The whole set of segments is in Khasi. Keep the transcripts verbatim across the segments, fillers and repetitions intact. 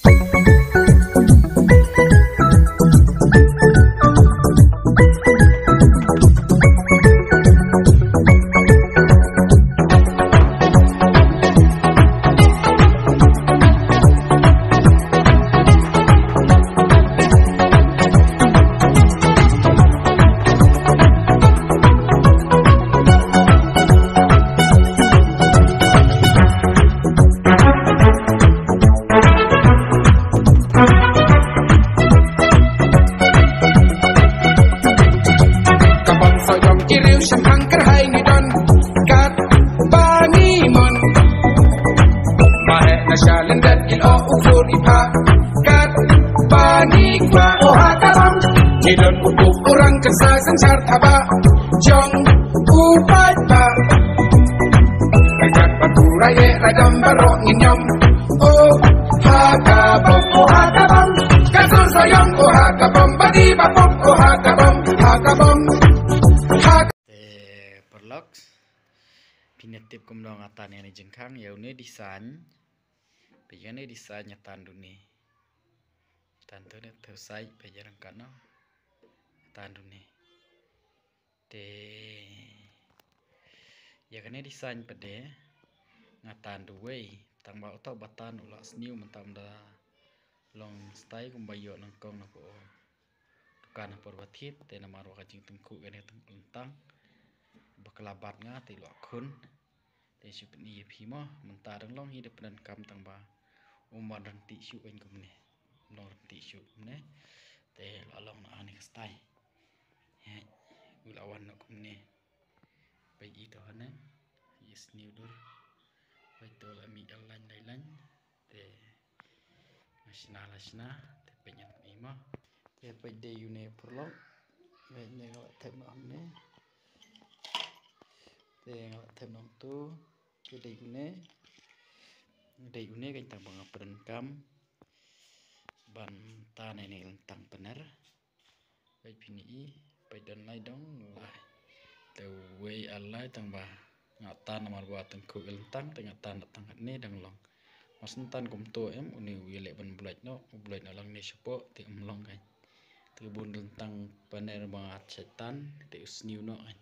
Ka bom soyong ki riewshemphang kyrhai ngi don katba ngi mon. Ba heh na sha lyndet ngi lyoh u khlur i phah katba ngi kwah. O ha ka bom ngi don u buh u rang kyrsai synshar thaba jong u paidbah. Ryngkat bad u rai eh rai dam baroh ngin ïom. O ha ka bom, o ha ka bom, ka sur soyong, o ha ka bom, ba dih ba pop, o ha ka bom, ha ka bom, ha ka. Te paralok, phin ïa tip kumno nga tan ïa kane ka jingkhang, ïa une u design. Peit ïa kane u design nga tan da une. Tan tu ne, tu sai, peit ïa ryngkat noh. Tan da une. Te ïa kane u design pat de nga tan da uwei, tang ba uta uba tan u la sniew, mynta ym da long style kumba ïoh nyngkong na pdeng dukan ha por ba thied, te namar ba ka jingtyngkhuh kane ka lyntang ba ka la bat nga te u la khun. Te shu pyni ïa phi mo, mynta dang long hi da pyndonkam, tang ba um wan ryntih shuh kane kumne. Um long ryntih shuh kumne. Te la long na kane ka style. Heh, u la wan noh kumne. Peit ito hangne, ïa sniew dur. Peit to la mih lai lain. Te nga shna la shna, te peit ngan pyni mo. Te peit dei une paralok. Peit ne nga la thep noh hangne. Te nga la thep noh tu. Te dei une. Dei une kane tang ba nga pyndonkam ban tan ïa kane ka lyntang paner. Peit phin ïohi, peit don lai dong lai. Te uwei ar lai tang ba nga tan namar ba tyngkhuh ka lyntang, te nga tan da tang katne dang long. Mas ngan tan kumto em, une u ïaleh ban bloit noh, u bloit noh lang ne shapoh, te um long kane. Te bun lyntang paner ba nga shait tan, te u sniew noh kane.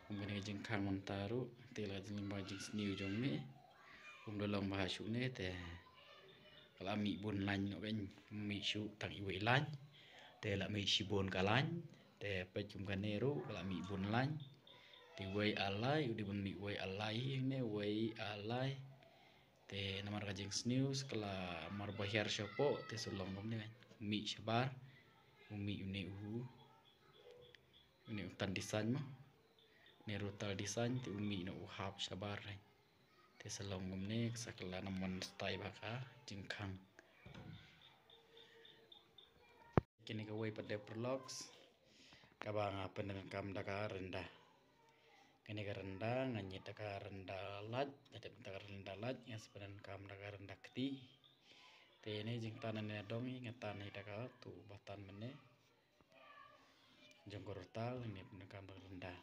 Kum kane ka jingkhang mynta ruh, te la ka jinglyngba jingsniew jong me. Um da long ba ha shuh ne, te ka la mih bun lain noh kane, um mih shuh tang iwei lain. Te la mih shibun ka lain. Te peit kum kane ruh ka la mih bun lain. Te wei ar lai, u dei ban mih wei ar lai hi ne, wei ar lai. Te namar ka jingsniew, ka la mar ba hiar shapoh, te sa long kumne. Mih shabar, u mih une u, une u tan design mo. Ne ruh tal design, te u mih na u hap shabar. Te sa long kumne, sa ka la namar style ba ka jingkhang. Kane kawei pat de paralok, kaba nga pyndonkam da ka rynda. Kane ka rynda, nga ñiad da ka rynda lait, nga dep da ka rynda lait, nga sa pyndonkam da ka rynda kti. Te ne jingtan ne dong hi, nga tan hi da ka tu ba tan mynne. Jong ka rynda, ne pyndonkam da ka rynda.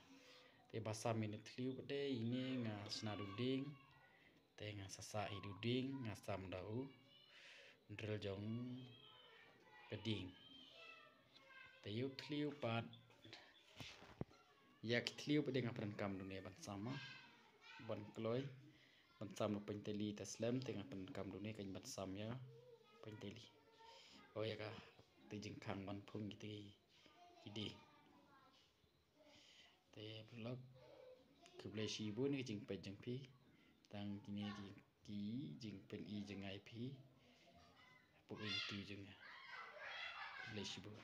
Te ba sam ine thliew pat de, ine nga shna da u dieng. Te nga sa sah hi da u dieng, nga sam da u drill jong ka dieng. Te ïa u thliew pat, ïa ki thliew pat de nga pyndonkam da une ban sam, ban kloi, ban sam da u paintaili ta slem, te nga pyndonkam da une kane ban sam ïa paintaili. O ïa ka, te jingkhang ban phung ki te ki dieng. Te paralok, khublei shibun ki jingpeit jong phi. Tang kine ki, ki jingpyni jong nga ïa phi. Hapoh YouTube jong nga. Khublei shibun.